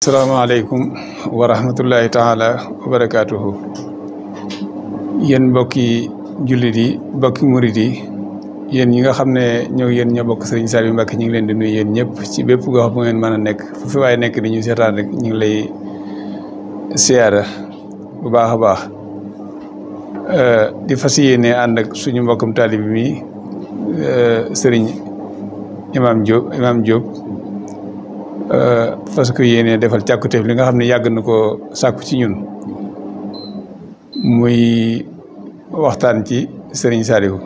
asalaamaaleykum wa rahmatullahi taala wa barakaatuhu yéen mbokki jullit yi mbokki murit yi yéen ñi nga xam ne ñoo bokk Serigne Saliou Mbacké ñu ngi leen di nuyu yéen ñëpp ci bépp gox bu ngeen mën a nekk fu fi waaye nekk di ñu seetaan rek ñu ngi lay siyaara bu baax a baax di fas yéene ànd ak suñu mbokkum taalib mi Serigne Imam Diop fas ko yéene defal càkkuteef li nga xam ne yàgg na ko sàkku ci ñun muy waxtaan ci Serigne Saliou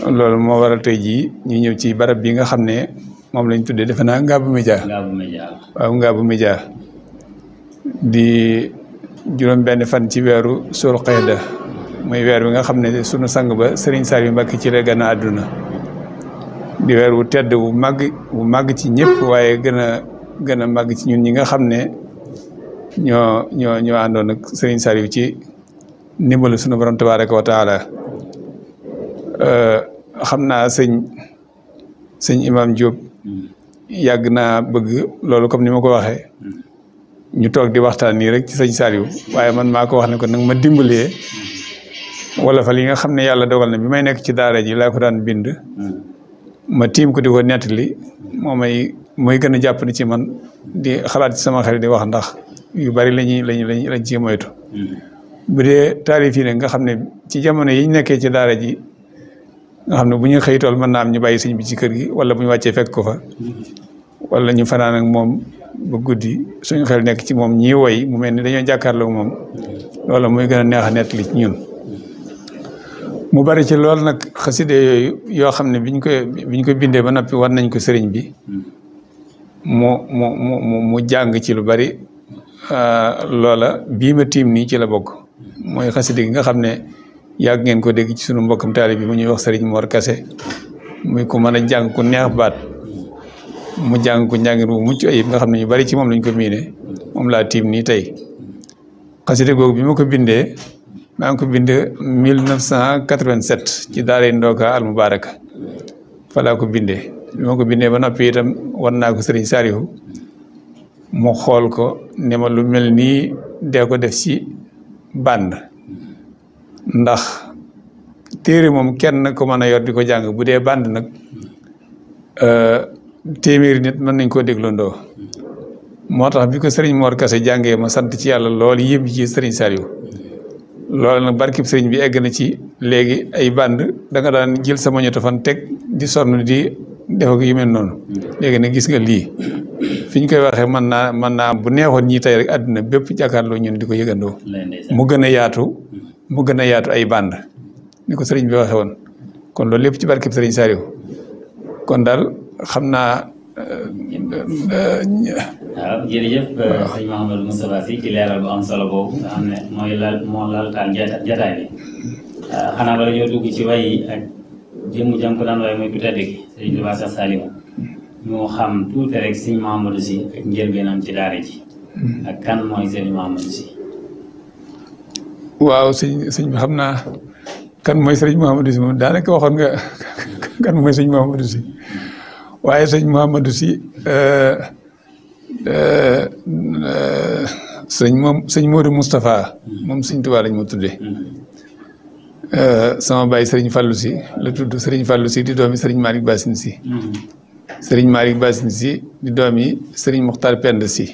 loolu moo waral tey jii ñu ñëw ci barab bi nga xam ne moom lañ tuddee defe naa Ngabou Média waaw Ngabou Média di juróom benn fan ci weeru Sul Qa'da muy weer bi nga xam ne sunu sang ba Serigne Saliou Mbacké ci la gën a àdduna di weer wu tedd wu màgg ci ñëpp waaye gën a màgg ci ñun ñi nga xam ne ñoo àndoon ak Serigne Saliou ci ndimbalu sunu borom tabaraka wa taala xam naa sëñ Imam Diop yàgg naa bëgg loolu comme ni ma ko waxee ñu toog di waxtaan nii rek ci sëñ Saliou waaye man maa ko wax ne ko nag ma dimbalee wala fa li nga xam ne yàlla dogal na bi may nekk ci daara ji laa ko daan bind ma tiim ko di ko nettali mooy gën a jàpp ni ci man di xalaat ci sama xel di wax ndax yu bari lañ ci moytu bu dee taarif yi ne nga xam ne ci jamono yi ñu nekkee ci daara ji nga xam ne bu ñu xëy tool mën naa am ñu bàyyi sëñ bi ci kër gi wala bu ñu wàccee fekk ko fa wala ñu fanaan ak moom ba guddi suñu xel nekk ci moom ñii woy mu mel ni dañoo jàkkaarloo moom loolu muy gën a neex a nettali ci ñun mu bari ci loolu nag xaside yooyu yoo xam ne biñ ko bindee ba noppi war nañ ko sëriñ bi mu jàng ci lu bari loola bii ma tiim nii ci la bokk mooy xaside gi nga xam ne yàgg ngeen ko dégg ci sunu mbokkam taali bi mu ñuy wax sëriñ Mor Kase muy ku mën a jàng ku neex baat mu jàng ko njàngin bu mucc ayib nga xam ne ñu bari ci moom lañ ko miine moom laa tiim nii tey xaside googu bi ma ko bindee maa ngi ko bind 1987 ci daara Ndoka al Mubaraka fa laa ko bindee bi ma ko bindee ba noppi itam wan naa ko Serigne Saliou mu xool ko ne ma lu mel nii dee ko def ci bànd ndax téere moom kenn ko mën a yor di ko jàng bu dee bànd nag téeméeri nit mën nañ koo dégloondoo moo tax bi ko Serigne Mor Kase jàngee ma sant ci yàlla lool yëpp ci Serigne Saliou loolu nag barkib sëriñ bi egg na ci léegi ay band da nga daan jël sama ñetti fan teg di sonn di def ak yu mel noonu léegi nag gis nga lii fi ñu koy waxee mën naa bu neexoon ñii tey rek àdduna bépp jàkkaarloo ñun di ko yëgandoo mu gën a yaatu ay band ni ko sëriñ bi waxee woon kon loolu lépp ci barkib sëriñ Saliou kon daal xam naa waaw jërëjëf sëñ Mouhamadou Moustapha Sy ci leeral bu am solo boobu nga xam ne moo laltaan jataay bi xanaa bala ñoo dugg ci way ak jëmm jëm ko daan waaye muy ku tedd gi sëriñ Tuubaa Seex Saliou ñu xam tuuti rek sëñ Mouhamadou Sy ak njëlbeenam ci daara ji ak kan mooy sëriñ Mouhamadou Sy. waaw sëñ bi xam naa kan mooy sëriñ Mouhamadou Sy moom daanaka waxoon nga kan mooy sëñ Mouhamadou Sy waaye sëñ Mouhamadou Sy sëñ Modou Moustapha moom sëñ Tuubaa lañ ma tuddee sama baay sëriñ Fallou Sy la tudd sëriñ Fallou Sy di doomi sëriñ Malick Bassine Sy sëriñ Malick Bassine Sy di doomi sëriñ Muxtar Pend Sy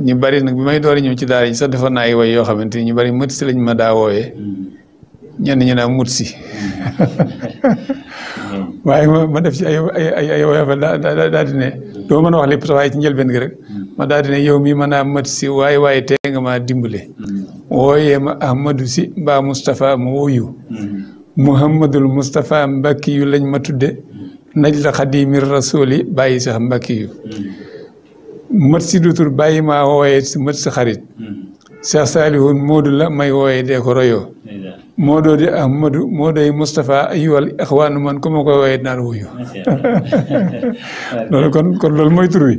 ñu bari nag bi may door a ñëw ci daara ji sax defoon naa ay way yoo xamante ni ñu bari mët si lañ ma daa wooyee ñenn ñi naa mut si waaye ma def ci ay woyofal daal di ne doo mën a wax lépp sax waaye ci njëlbeen gi rek ma daal di ne yow mii mën a mat si waaye tee nga ma dimbale wooyee ma Ahmadou Sy mbaa Moustapha ma wuyu Mouhamadul Moustapha Mbacke yu lañ ma tudde naj la xadimir rasuli bàyyi sax Mbacke yu mat si dutur bàyyi maa wooyee si mat si xarit Cheikh Saliou Moodu la may wooyee dee ko royoo moo doo di Ahmadou moo doy Moustapha ayyuhal ixwaanu man ku ma koy woowee dinaa la wuyu loolu kon loolu mooy tur wi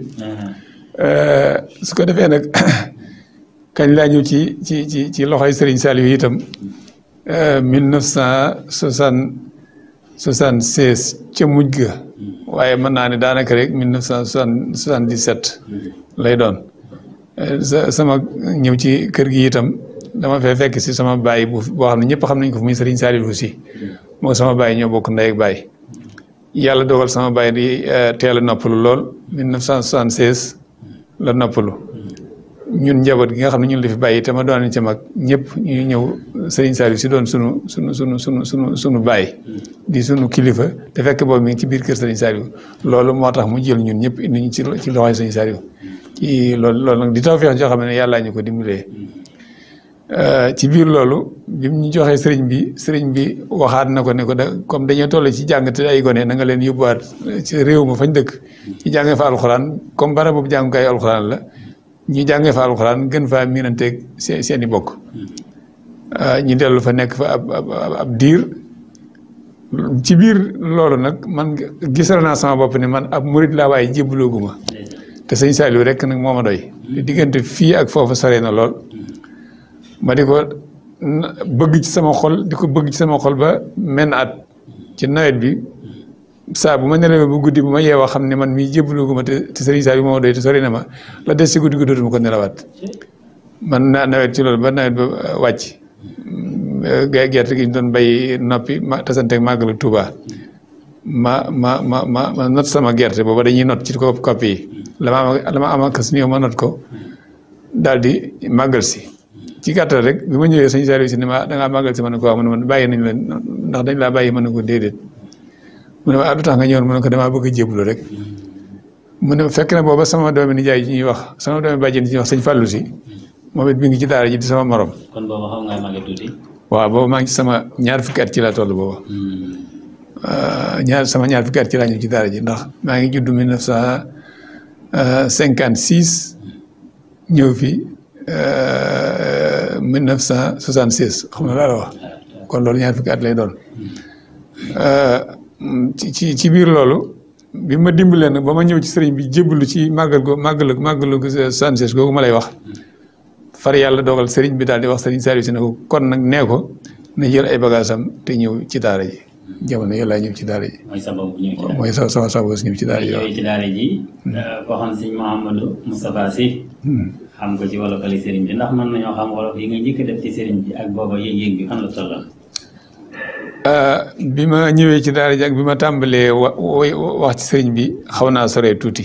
su ko defee nag kañ laa ñëw ci loxoy Serigne Saliou itam 1976 ca mujj ga waaye mën naa ne daanaka rek 1977 lay doon sama ñëw ci kër gi itam dama fee fekk si sama baay boo xam ne ñëpp xam nañ ko fu muy Serigne Saliou si moo sama baay ñoo bokk ndey ak baay yàlla dogal sama baay di teel a noppalu lool 1976 la noppalu ñun njaboot gi nga xam ne ñun la fi bàyyi te ma doon ci mag ñëpp ñu ñëw Serigne Saliou si doon sunu baay di sunu kilifa te fekk boobu mi ngi ci biir kër Serigne Saliou loolu moo tax mu jël ñun ñëpp indi ñu ci loxoy Serigne Saliou ci loolu nag di tawfeex joo xam ne yàllaa ñu ko dimbalee ci biir loolu bi ñu joxee sëriñ bi waxaat na ko ne ko comme dañoo toll ci jàng te ay gone na nga leen yóbbuwaat ci réew ma fañ dëkk ci jàngee fa alxuraan comme bara boobu jàngukaay alxuraan la ñu jàngee fa alxuraan gën faa miinanteeg seen i bokk ñu dellu fa nekk fa ab diir ci biir loolu nag man gisal naa sama bopp ne man ab murit laa waaye jébbalooguma te sëñ Saliou rek nag moo ma doy diggante fii ak foofu sore na lool ma di ko bëgg ci sama xol ba menn at ci nawet bi saa bu ma nelawee bu guddi bu ma yeewoo xam ne man mii jébbaluguma te Serigne Saliou moo doy te sori na ma la des ci guddi gi dootuma ko nelawaat man naa nawet ci loolu ba nawet ba wàcc gerte gi ñu doon bay noppi ma tasanteeg màggalu Touba ma not sama gerte booba dañuy not ci kopp yi la ma am ak néew ma not ko daal di màggal si ci gàttal rek bi ma ñëwee sëñ Saliou si ne ma dangaa màggal si ma ne ko waaw man bàyyi nañ leen ndax dañ laa bàyyi ma ne ko déedéet mu ne ma du tax nga ñëwoon ma ne ko damaa bëgg a jébbalu rek mu ne fekk na booba sama doomi nijaay ji ñuy wax sama doomi bàjjen ji ñuy wax sëñ Fallou si moom it mi ngi ci daara ji di sama morom. kon booba xaw ngaa màgg tuuti. waaw booba maa ngi ci sama ñaar fukki at ci laa toll booba. sama ñaar fukki at ci laa ñëw ci daara ji ndax maa ngi judd 1956 ñëw fi 1976 xam nga laa la wax kon loolu ñaar fukki at lay doon ci biir loolu bi ma dimbalee nag ba ma ñëw ci sëriñ bi jébbalu ci màggalu 76 googu ma lay wax far yàlla dogal sëriñ bi daal di wax sëriñ Saliou si ne ko kon nag nee ko na jël ay bagaasam te ñëw ci daara ji jamono yooyu laa ñëw ci daara ji. mooy sababu ñëw ci daara ji mooy sama sababu ñëw ci daara ji. ñëw ci daara ji. koo xam sëñ Mouhamadou Moustapha Sy. xam ko ci wolofali sëriñ bi ndax mën nañoo xam wolof yi nga njëkk a def ci sëriñ bi ak booba yëg-yëg bi fan la tolloon. bi ma ñëwee ci daara ji ak bi ma tàmbalee wax ci sëriñ bi xaw naa soree tuuti.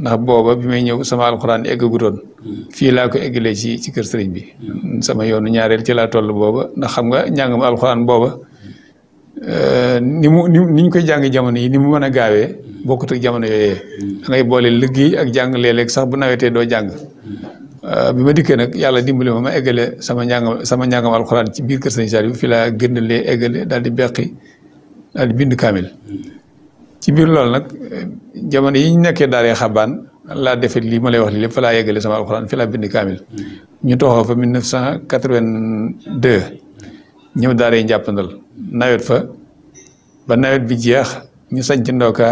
ndax booba bi may ñëw sama alxuraan eggagutoon. fii laa ko eggalee ci kër sëriñ bi. sama yoonu ñaareel ci laa toll booba ndax xam nga njàngam alxuraan booba. ni ñu koy jàng jamono yi ni mu mën a gaawee bokkut ak jamono yooyee da ngay boole liggéey ak jàng léeg-léeg sax bu nawetee doo jàng bi ma dikkee nag yàlla dimbali ma eggale sama njàngam alxuraan ci biir kër Sëriñ Saliou fi laa gëndalee eggale daal di beqi daal di bind kaamil ci biir loolu nag jamono yi ñu nekkee daaree xabaan laa defee lii ma lay wax li lépp fa laa eggale sama alxuraan fi laa bind kaamil ñu toxoo fa 1982 ñëw daaree njàppandal nawet fa ba nawet bi jeex ñu sañc Ndoka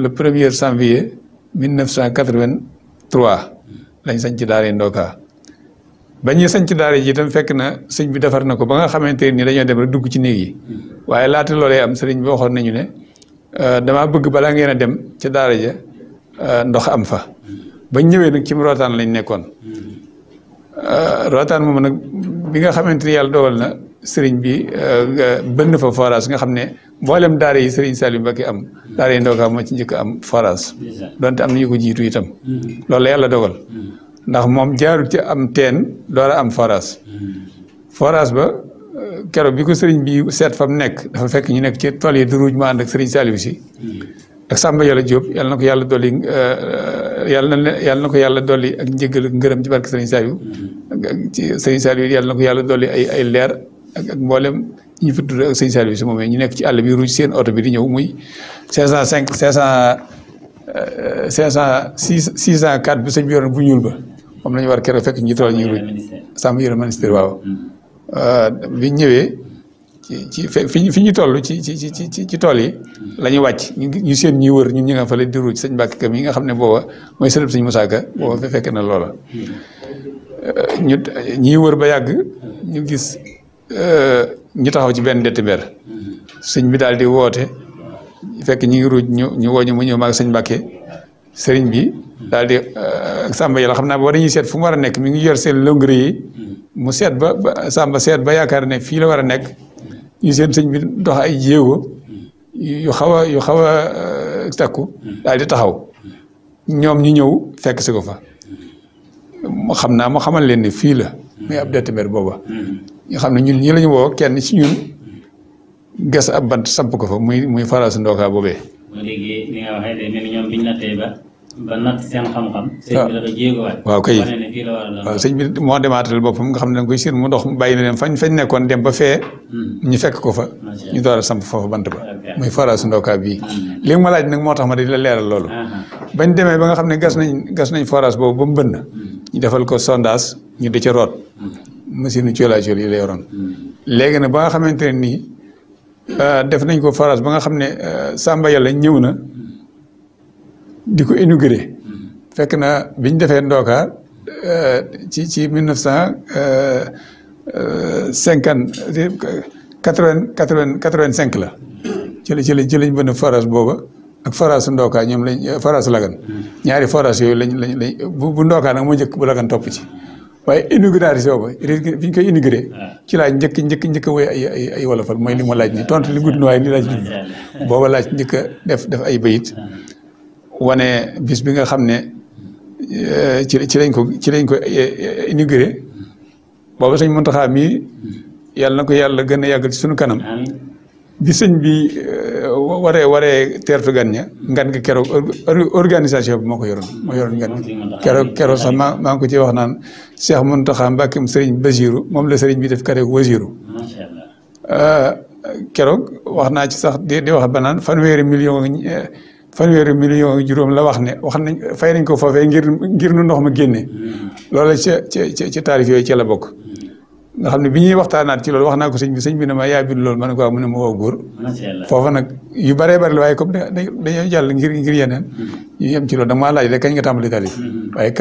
le 1er janvier 1983 lañ sañc daaree Ndoka ba ñuy sañc daara ji itam fekk na sëñ bi defar na ko ba nga xamante ni dañoo dem rek dugg ci néeg yi waaye laata loolee am sëriñ bi waxoon nañu ne damaa bëgg balaa ngeen a dem ca daara ja ndox am fa bañ ñëwee nag ci rootaan lañ nekkoon rootaan moom nag bi nga xamante ni yàlla dogal na sëriñ bi bënn fa forage nga xam ne mboolem daara yi sëriñ Saliou Mbacké am daara yi Ndoka moo ci njëkk am forage donte am na ñu ko jiitu itam loolu la yàlla dogal ndax moom jaarul ci am teen door a am forage ba keroog bi ko sëriñ bi seet fa mu nekk dafa fekk ñu nekk ci tool yi di ruuj mu ànd ak sëriñ Saliou si ak Samba Yàlla Diop yàlla na ko yàlla dolli yàlla na ko yàlla dolli ak njëggal ngërëm ci barke sëriñ Saliou ci sëriñ Saliou yàlla na ko yàlla dolli ay leer ak mboolem ñu fi tudd ak sëriñ Saliou si moom ñu nekk ci àll bi ruuj seen oto bi di ñëw muy 604 bi sëñ bi yoroon bu ñuul ba moom la ñu war keroog fekk ñu tool ñu ruuj Samba Yàlla ministère waaw bi ñëwee fi ñu toll ci tool yi la ñu wàcc ñu seen ñuy wër ñun ñi nga fa la di ruuj sëñ Mbàkke Kam yi nga xam ne booba mooy sëriñ sëñ Musaa Ka booba fekk na loola ñuy wër ba yàgg ñu gis ñu taxaw ci benn detti ber sëñ bi daal di woote fekk ñi ngi ruuj ñu woo ñu mu ñëw maag sëñ Mbàkke sëriñ bi daal di Samba yàlla xam naa boo dañuy seet fu mu war a nekk mi ngi yor seen longri yi mu seet ba Samba seet ba yaakaar ne fii la war a nekk ñu seen sëñ bi dox ay jéego yu xaw a takku daal di taxaw ñoom ñu ñëw fekk si ko fa xam naa mu xamal leen ne fii la muy ab dettémer booba ñu xam ne ñun ñi la ñu woo kenn ci ñun gas ab bant samp ko fa muy faraasu ndookaa boobee. ma déggee ni nga waxee day mel ni ñoom biñ nattee ba natt seen xam-xam. sëñ bi dafa jéegowaat. waaw kay wane ne fii la war a doon. waaw sëñ bi moo demaatal boppam nga xam ne da nga koy séen mu dox bàyyi na leen fañ nekkoon dem ba fee. ñu fekk ko fa. ñu door a samp foofu bant ba. muy faraasu ndookaa bii. li nga ma laaj nag moo tax ma di la leeral loolu. bañ demee ba nga xam ne gas nañ forage boobu ba mu bënn. ñu defal ko sondage ñu di ca root. machine curage yi lay yoroon. léegi nag ba nga xamante ne nii def nañ ko forage ba nga xam ne Samba yàlla ñëw na di ko inauguré fekk na biñ defee ndooka ci 1985 la ci lañ bënn forage booba ak forage su ndooka ñoom lañ forage su Lagan ñaari forage yooyu lañ bu ndooka nag moo njëkk bu Lagan topp ci waaye inauguration ba bi ñu koy inauguré ci laaj njëkk a woy ay wolofal mooy li ma laaj ni tontu li gudd na waaye li laaj booba laaj njëkk a def ay bayit wane bis bi nga xam ne ci lañ ko inauguré booba sëñ Muntaxa mii yàlla na ko yàlla gën a yàggal ci suñu kanam bi sëñ bi waree teertu gan ña ngan nga keroog organisation bi moo ko yoroon ngan keroog sax maa ngi ko ci wax naan Cheikh Mountakha Mbacké Sëriñ Basiru moom la sëriñ bi def keroog wasiru keroog wax naa ci sax di wax ba naan fanweeri million ak juróom la wax nañ fay nañ ko foofee ngir nu ndox ma génne loolu ca taarif yooyu ca la bokk nga xam ne bi ñuy waxtaanaat ci loolu wax naa ko sëñ bi ne ma yaa bind loolu ma ne ko waaw mu ne ma woo góor foofa nag yu bëree bëri la waaye comme dañoo jàll ngir yeneen ñu yem ci loolu da maa laaj rek kañ nga tàmbali taalif waaye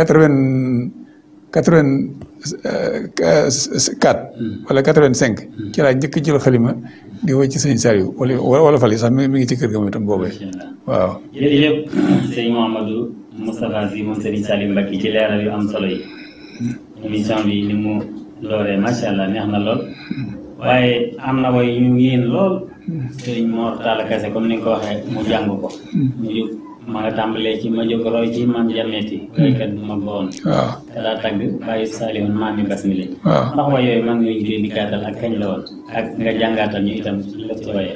84 wala 85 ci laa njëkk jël xalima di woy ci sëñ Saliou wala fal yi sax mi ngi ci kër ga moom itam boobee waaw jërëjëf sëñ Mouhamadou Moustapha Sy moom Serigne Saliou Mbacké ci leeral yu am solo yi émission bi ni mu loolee macha allah neex na lool waaye am na way ñu yéen lool Serigne Mor Talla Kassé comme ni nga ko waxee mu jàng ko mu jóg ma nga tàmbalee ci ma jóg roy ci man jameeti waykat bu mag ba woon waaw te daa tagg bàyyi Saliou maam mi bas mi leen waaw ndax way yooyu maa ngi ñu di gàttal ak kañ la woon ak nga jàngaatal ñu itam la ci waye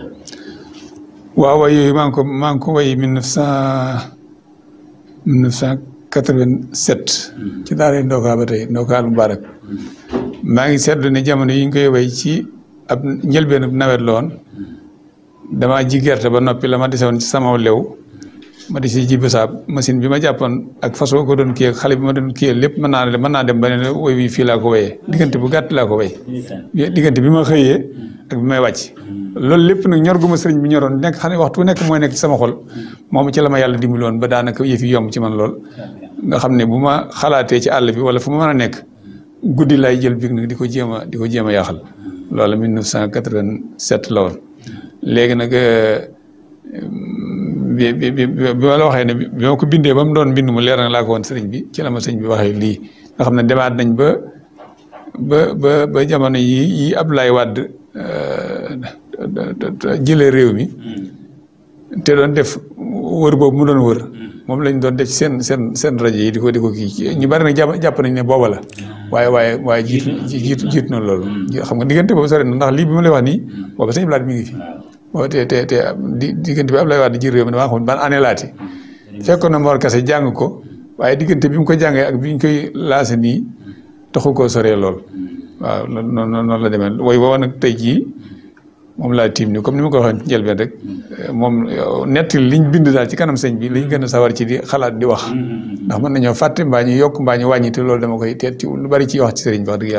waaw way yooyu maa ngi ko way 1987 ci daaree ndookaa ba tey ndookaa lu Mubarak maa ngi seetlu ne jamono yi ñu koy way ci ab njëlbeen nawet la woon damaa ji gerte ba noppi la ma dese woon ci sama lew ma di si ji bisaab machine bi ma jàppoon ak façon ko doon kii ak xale bi ma doon kii lépp mën naa dem ba ne woy wi fii laa ko wayee diggante bu gàtt laa ko way diggante bi ma xëyee ak bi may wàcc loolu lépp nag ñor gu ma sëriñ bi ñoroon nekk xam ne waxtu nekk mooy nekk ci sama xol moom ci la ma yàlla dimbali woon ba daanaka yëf yi yomb ci man lool nga xam ne bu ma xalaatee ci àll bi wala fu ma mën a nekk guddi laay jël big nag di ko jéem a yaaxal loolu 1987 la woon léegi nag bi ma la waxee ne bi ma ko bindee ba mu doon bind mu leer na laa ko woon sëriñ bi ci la ma sëriñ bi waxee lii nga xam ne demaat nañ ba jamono yi Abdoulaye Wade jëlee réew mi te doon def wër boobu mu doon wër moom lañ doon def seen rajo yi di ko kii ñu bari nag jàpp nañ ne booba la waaye jiitu na loolu xam nga diggante boobu sori na ndax lii bi ma lay wax nii booba sëñ Blaat mi ngi fi boo te diggante bi Abdoulaye Wade ji réew mi damaa xam ban année laati fekkoon na Mor Kassé jàng ko waaye diggante bi mu ko jàngee ak bi ñu koy laase nii taxu koo soree lool waaw noonu la demee woy booba nag tey jii moom laa tiim ni comme ni ma ko waxee ci njëlbeen rek moom netti liñ bind daal ci kanam sëñ bi liñ gën a sawar ci di xalaat di wax ndax mën nañoo fàtte mbaa ñu yokk mbaa ñu wàññi te loolu dama koy teet ci lu bari ci wax ci sëriñ bi wax dëgg yàlla